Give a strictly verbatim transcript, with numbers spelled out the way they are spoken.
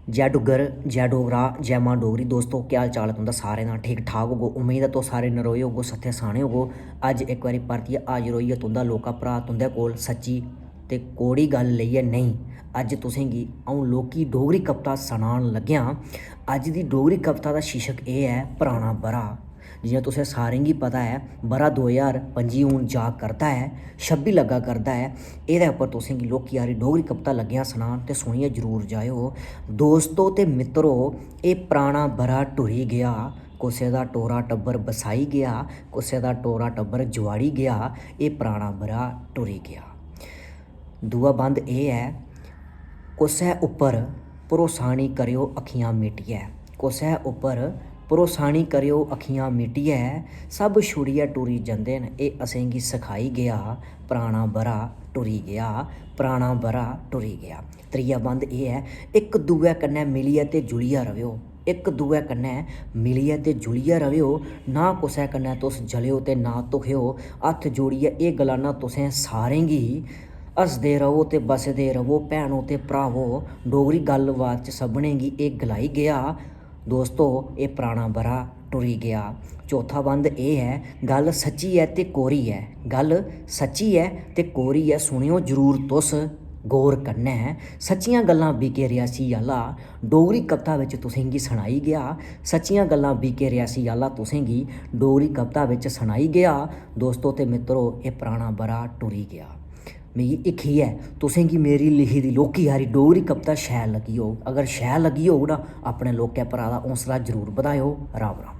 जय डुग्गर, जय डोगरा, जय मां डोगरी। दोस्तो, केह् हाल चाल ऐ तुं'दा सारें दा? ठीक ठाक होगो। उम्मीद ऐ तुस सारे नरोए होगो, सत्थे साने होगो। अज्ज इक बारी परतियै हाजर होइयै तुं'दा लौह्का भ्राऽ तुं'दे कोल सच्ची ते कौड़ी गल्ल लेइयै नेईं। अज्ज तुसेंगी अ'ऊं लौह्की डोगरी कविता सनान लग्गेआं। अज्ज दी डोगरी कविता दा शीर्शक एह् ऐ, पराना ब'रा। जि'यां तुसें सारें गी पता ऐ, ब'रा दो ज्हार पंजी हून जा करदा ऐ, छब्बी लग्गा करदा ऐ। एह्दे उप्पर तुसेंगी लौह्की हारी डोगरी कविता लग्गेआं सनान ते सुनियै जरूर जाएओ। दोस्तो ते मित्तरो, एह् पराना ब'रा टुरी गेआ, कुसै दा टोरा टब्बर बसाई गेआ, कुसै दा टोरा टब्बर जुआड़ी गेआ, एह् पराना ब'रा टुरी गेआ। दूआ बंद एह् ऐ, कुसै उप्पर भरोसा निं करेओ अक्खियां मिटियै, कुसै उप्पर भरोसा निं करेओ अक्खियां मिटियै, सब छुड़ियै टुरी जंदे न, एह् असेंगी सखाई गेआ, पराना ब'रा टुरी गेआ, पराना ब'रा टुरी गेआ। त्रीया बंद एह् ऐ, इक दूए कन्नै मिलियै ते जुलियै र'वेओ, इक दूए कन्नै मिलियै ते जुलियै र'वेओ, ना कुसै कन्नै तुस जलेओ ते ना धुखेओ। हत्थ जोड़ियै एह् गलाना तुसें सारें गी, हसदे र'वो ते बसदे र'वो भैनो ते भ्रावो। डोगरी गल्लबात च सभनें गी एह् गलाई गेआ, दोस्तो, एह् पराना ब'रा टुरी गेआ। चौथा बंद एह् ऐ, गल्ल सच्ची ऐ ते कोरी ऐ, गल्ल सच्ची ऐ ते कोरी ऐ। सुनेओ जरूर तुस गौर कन्नै, सच्चियां गल्लां बी के रियासी आह्ला डोगरी कविता बिच तुसेंगी सनाई गेआ। सच्चियां गल्लां बी के रियासी आह्ला तुसेंगी डोगरी कविता बिच सनाई गेआ। दोस्तो ते मित्तरो, एह् पराना ब'रा टुरी गेआ। मिगी हिक्खी ऐ, तुसेंगी मेरी लिखी दी लौह्की हारी डोगरी कविता शैल लग्गी होग। अगर शैल लग्गी होग ना, अपने लोकें भ्राऽ दा हौसला जरूर बधाएओ। राम राम।